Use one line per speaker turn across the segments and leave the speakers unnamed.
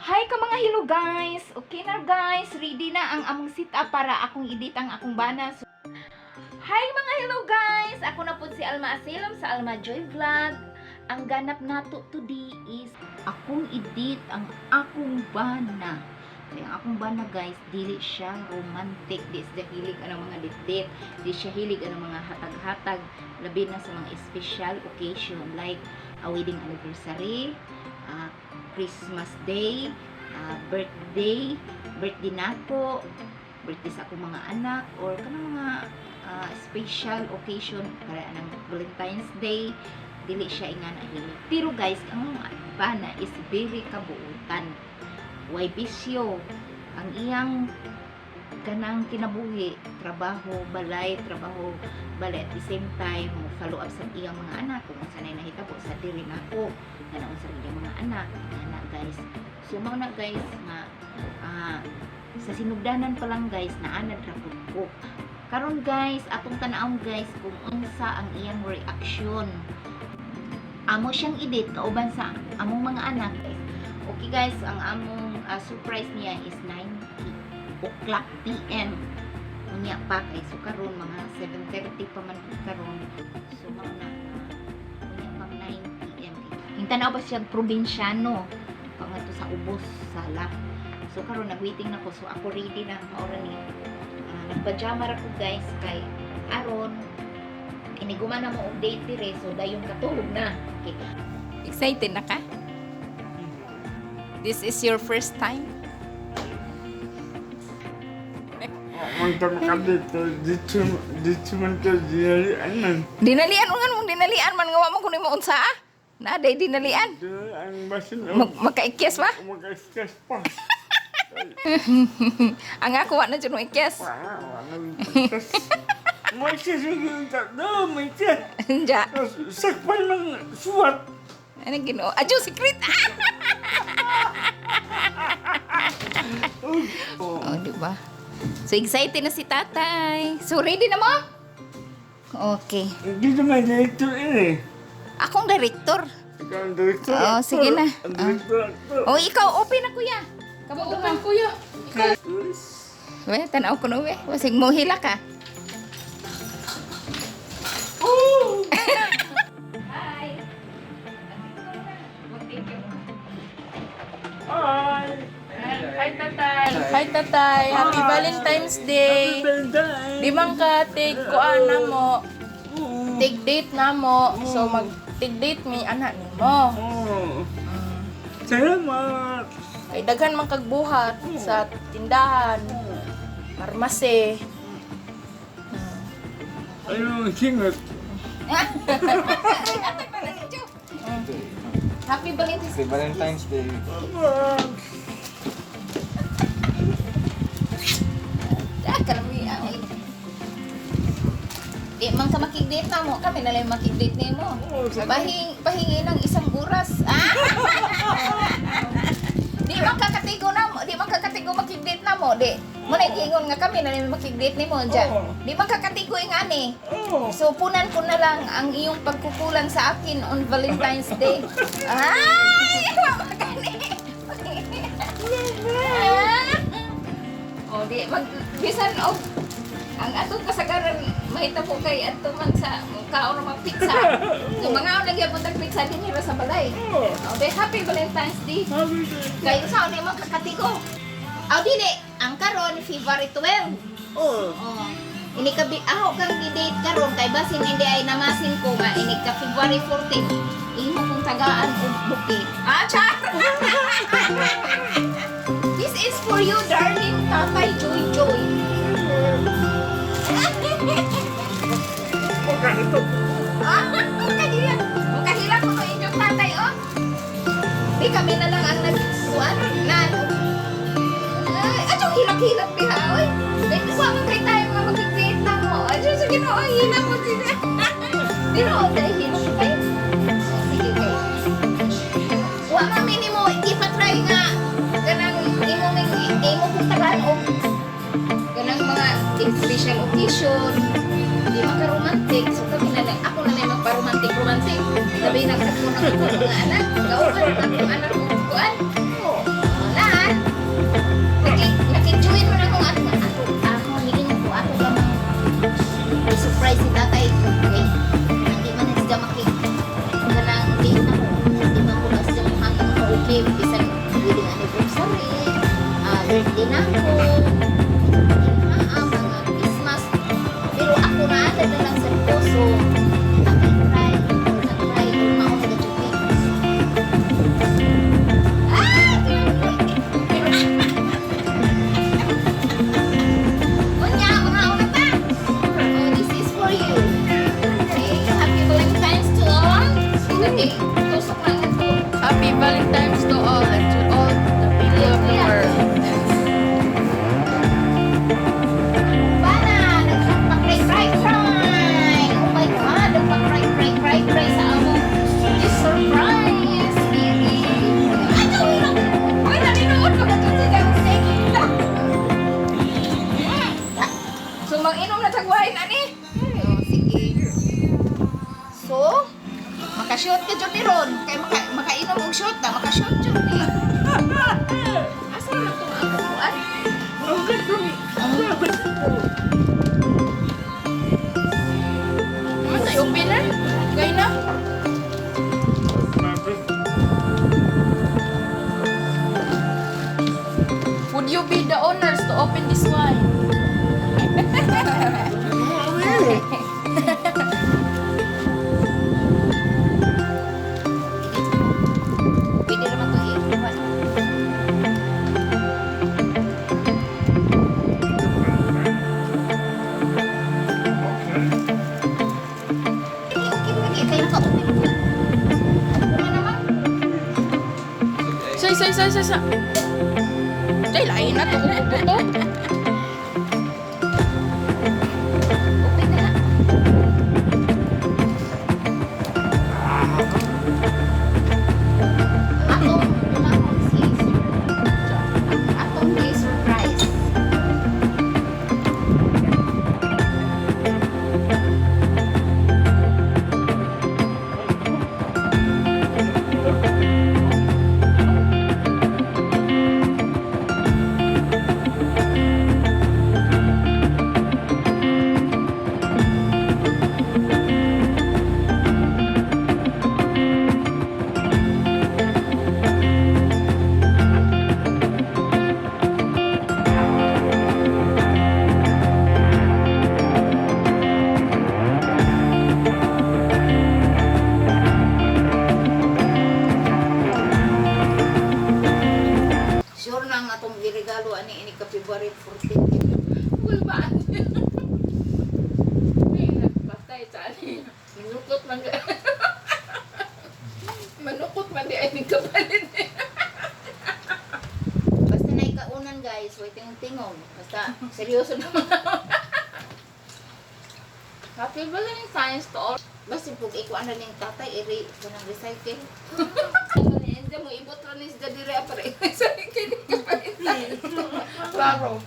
Hi ka mga hello guys! Okay na guys, ready na ang among setup para akong edit ang akong bana. So, hi mga hello guys! Ako na po si Alma Asilom sa Alma Joy Vlog. Ang ganap nato today is akong edit ang akong bana. Kaya ang akong bana guys, dili siya romantic, di siya hilig anang mga date, di siya hilig anang mga hatag-hatag, labi na sa mga special occasion like a wedding anniversary, Christmas Day, birthday, birthday nako, birthday sa akong mga anak, or kanang mga special occasion para anang Valentine's Day, dili siya ingana hilig. Pero guys, ang mga bana is very kabuutan. Way bisyo. Ang iyang kanang kinabuhi, trabaho, balay, at the same time, mo follow up sa iyang mga anak kung unsa nay nahitabo sa diri nako, kanang unsa iyang mga anak, anak guys. So mao na guys nga sa sinugdanan pa lang guys, naanad ra pud ko. Karon guys, atong tan-awon guys kung unsa ang iyang reaction. Amo siyang edit kauban sa among mga anak guys. Okay guys, ang among surprise niya is 9 o'clock PM. Unya pa kay so karon mga 7:30 pa man pud karon. So mao na unya pang 9 PM. Hintanaw pa siya probinsyano pangadto sa ubos sala. So karon nagwaiting na ko, so ako ready na, mao ra ni. Nagpajama ra ko guys kay aron iniguma na mo og date dire, so dayon katulog na. Okay. Excited na ka? This is your first time?
Punta ka dito, dito, dito man ka dinalian man.
Dinalian nga mong dinalian man nga wa man kuno mo unsa ah. Na day dinalian.
Dinalian basin
Magkaikyas ba?
Mag-stress pa.
Ang ako wa na jud mo ikyas.
Wala, wala. May stress yung tatlo, may stress.
Nja.
Sakpan ng suwat.
Ano Ginoo? Adyo secret. Oh, di ba? So excited na si tatay. So ready na mo? Okay.
Hindi naman director yun eh.
Akong director.
Ikaw ang director.
Oo, sige na.
Ang director, actor.
Oh, ikaw open na kuya. Kamo open
kuya.
We, tanaw ko no we. Wasig mo hila ka. Hi.
Hi!
Hi, tatay. Hi, tatay. Happy Valentine's Day.
Valentine!
Di man ka take kuan na mo. Take date na mo. So mag take date mi anak nimo.
Oh. Salamat!
Kay daghan man kag buhat sa tindahan, parmase.
Ano ang singot?
Happy Valentine's
Happy Valentine's Day.
Salamat!
Ah, kalami ah, oy. Di man ka makig-date na mo, kami na lang makig-date nimo. Pahingi ng isang oras. Ah! Di man ka katigo na mo, di man ka katigo makig-date na mo, di. Mo na giingon nga kami na lang makig-date nimo diyan.
Oo.
Di man ka katigo ingani.
Oh.
So punan ko na lang ang iyong pagkukulang sa akin on Valentine's Day. Ay! Makani. O di mag bisan og ang atong kasagaran mahitabo kay adto man sa kaon ng mga pizza. So mga lagi gyapon tag pizza dinhi ra sa balay.
Oh.
O di happy Valentine's Day.
Happy Valentine's.
Kay usa ni man kakatigo. Aw dili, ang karon February 12.
Oh.
Oh. Ini ka aho kang gi-date karon kay basin hindi ay namasin ko nga ini ka February 14. Imo kong tagaan og bouquet. Ah, char. This is for you, darling Tatay Joy Joy.
Okay, ito.
Ah, kahila. Kahila ko to inyong tatay, oh. Di kami na lang ang nagkuan na. Ay, adyong hilak-hilak diha, oy. Dahil kuha man kay tayo nga mag-date na mo. Adyo sa Ginoo, hilak mo sila. Pero dahil hilak kayo. Sige kay. Wa man minimo ipatry nga kanang imo ning imo kong tagaan og kanang mga special occasion. Di man ka romantic, so kami na lang, ako na lang magpa-romantic romantic. Sabi nagkatulong ako ng mga anak, kauban na akong anak ko kuan. Oh, na. Birthday na ako. Ah, mga Christmas. Pero ako na ata na lang sa ko. So, ako try. Nag-try. Mauna na jud. Ah! Unya, mga una pa. Oh, this is for you. Okay, happy Valentine's to all. Okay, tusok lang ito.
Happy Valentine's to all and to all the people of the world.
Bana, nagpakray cry cry. Oh my God, nagpakray cry cry cry sa among this surprise, baby. Ay, gawin lang. Ay, naninuod ko na sa gawin.
So mag-inom na tag wine ani.
Oh, sige. So, makashoot ka jud ni Ron. Kay makainom og shot na, makashoot jud ni.
Asa man tong ang kuan? Ano sa opener? Gay na. Would you be the honors to open this wine?
Pwede naman to i-kuan. Okay, okay, kay naka-open ko. Ano naman?
Say, say, say, say, say. Say, lain na to. Buto.
Open na na. Atong, atong si atong di surprise. Sure na ang atong giregalo ani ini ka February 14.
Uy, ba? Ay, nagpatay sa ani. Manukot man di. Manukot man di ay kapalit.
Basta na ikaunan, guys, way tingog-tingog. Basta seryoso naman.
Happy Valentine's to all.
Basta pag ikuan na ning tatay iri kanang recycle.
Hindi mo ibot ra ni sa dire para sa kini kapalit. Klaro.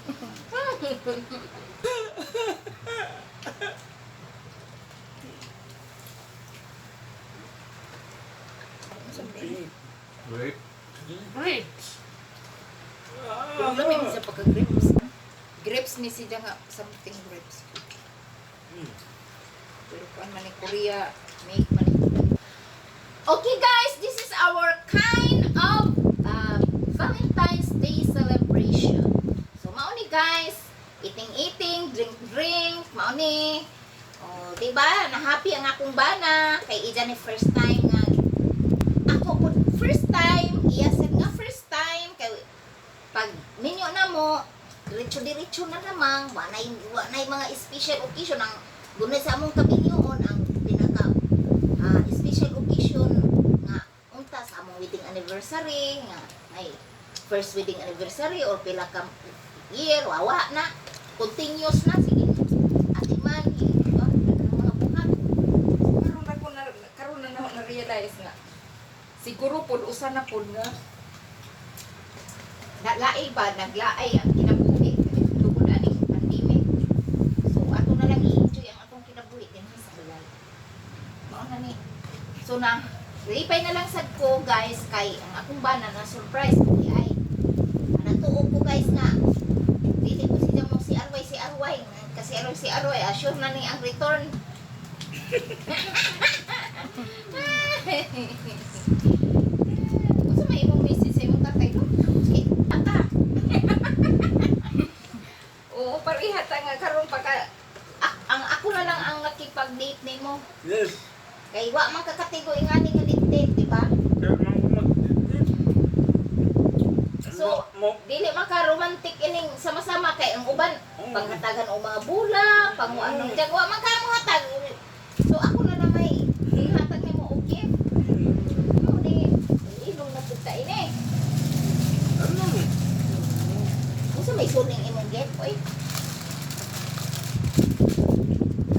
Grape.
Grapes.
Pero lami ni siya pagka grapes. Grapes ni siya nga something grapes. Pero kuan man ni Korea make man ni. Okay guys, this is our kind of Valentine's Day celebration. So mao ni guys, eating eating, drink drink, mao ni. Oh, di ba? Na happy ang akong bana kay ija ni first time nga ako po first time, iya sad nga first time kay pag minyo na mo, diretso diretso na namang, wa nay mga special occasion ang gunay sa among kaminyoon ang pinaka special occasion nga unta sa among wedding anniversary nga ay first wedding anniversary or pila ka year wawa na continuous na sige ati man eh, di ba daghang mga buhat.
Karon na ko na karon na na realize nga. Siguro pod usa na pod nga
Nalaay ba naglaay ang kinabuhi tungod aning pandemic, so ato na lang i-enjoy ang atong kinabuhi dinhi sa balay. Mao na ni. So na lipay na lang sad ko guys kay ang akong bana na surprise ko di ay natuo ko guys nga dili ko siya mo si Arway si Arway kasi Arway si Arway assure na ni ang return. Unsa may imong message sa imong tatay do? Sige, tata. mag-date nimo.
Yes.
Kay wa man kakatigo ingani nga date date, di ba?
Kaya man ko mag-date.
So,
mo,
dili man ka romantic ining sama-sama kay ang uban panghatagan og mga bula, panguan ng wa man ka mohatag. So ako na na may gihatag nimo og gift. Mo ni inom na pud ta ini.
Ano?
Unsa may suning imong gift oy?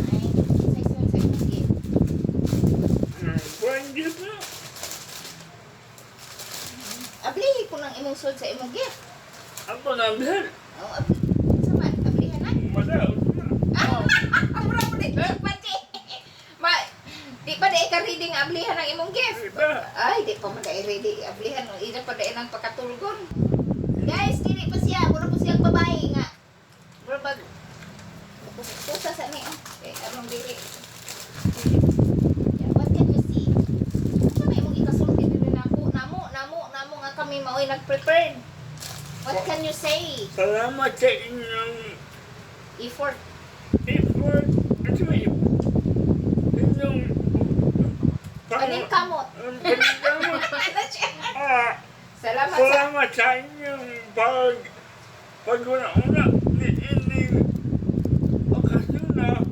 Ay, unsay sun sa imong gift?
Kuan gift na.
Ablihi ko ng imong sud sa imong gift.
Ako na bilhin.
Oh, abli. Unsa man ablihan na?
Madaot na.
Ah, mura mo din pa di. Ma, di pa di ka ready nga ablihan ang imong gift.
Iba.
Ay, di pa man dai ready ablihan no. Ida pa dai nang pakatulgon. Guys, dili pa siya, mura po siyang babae nga. Mura bag kusa sa ni oh. Kay aron dili. Yeah, what can you see? Unsa may imong ikasulti diri nako? Namo, namo, namo nga kami maoy nag-prepared. What can you say?
Salamat sa inyong
Effort.
effort. Ano ba yun? Inyong
Paningkamot.
Paningkamot.
Ano siya?
Ah,
Salamat sa
salamat sa inyong pag-una-una ni ining okasyon na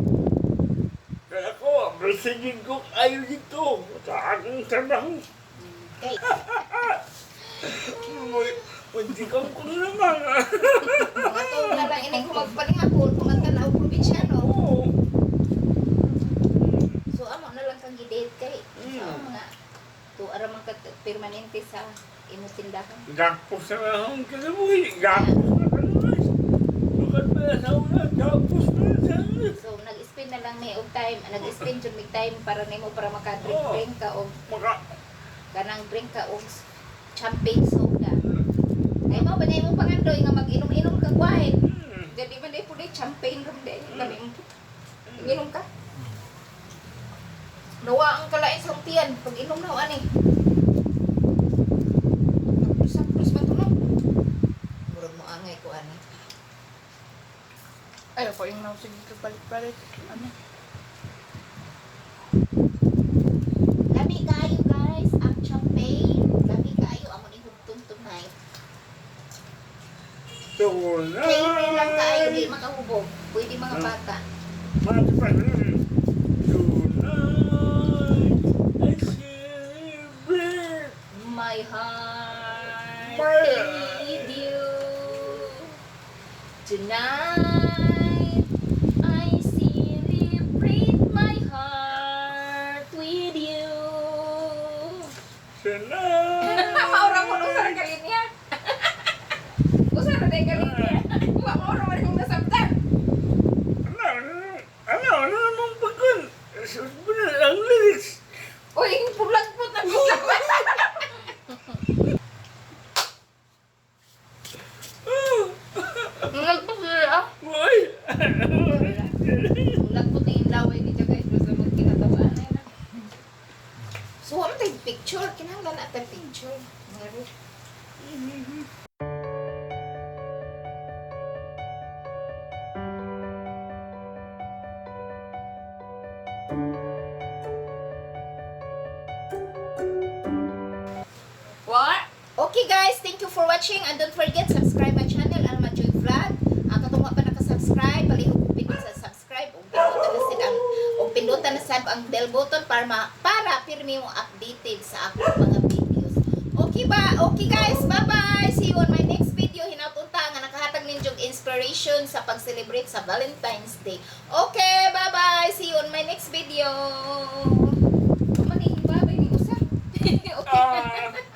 kaya ko, masigig ko kayo dito sa akong trabaho.
Kay
Muntikan ko naman.
mga tuong na lang ining kumagpanihapon, kumagtanaw probinsyano.
Oo.
So amo na lang kang gi-date kay sa mga tuara man ka permanente sa imong tindahan.
Gapos na akong kalabuhi. Gapos na kalabuhi. Bukod pa sa una, gapos na sa una.
So nag-spend na lang may og time, nag-spend jud mig time para nimo para maka-drink drink ka og
Maka,
kanang drink ka og champagne soda. Ay mo ba na imong pangandoy nga mag-inom-inom ka wine. Jadi man day pud champagne rum day kami mo. Inom ka. Nawa ang kalain sa tiyan pag inom na ani. Saprus man to no. Murag mo angay ko ani.
Ay, ako yung nausig ka balik-balik. Ano?
Lami kaayo guys ang champagne. Lami kaayo amo ni hugtong tonight.
Tonight.
Kainin lang kaayo di makahubog. Pwede mga bata.
Tonight, I celebrate
My heart with you. Tonight, I celebrate my heart with you.
Tonight.
Maura ko nung sa kalinya. Usa na tayo kalinya. Wa maura man kong nasabtan.
Ano, ano, ano namang pagkon? Ang lyrics.
Uy, pulag po na pulag.
Nagpasira ah.
Uy!
Pulag po na yung laway ni Jagay. Basta magkinatawaan na yun. So, wa man tayo picture. Kinahanglan na tayo picture. Meron.
What?
Okay guys, thank you for watching and don't forget subscribe my channel Alma Joy Vlog. Ang katong wa pa naka-subscribe, palihog og pindot sa subscribe ug pindutan na sad ang ug pindutan na sad ang bell button para pirmi mo updated sa akong mga videos. Okay ba? Okay guys, bye-bye. See you on my next video. Hinatunta nga nakahatag ninyo og inspiration sa pag-celebrate sa Valentine's Day. Okay, bye-bye. See you on my next video. Manihing bye-bye ni usa. Okay.
Ah.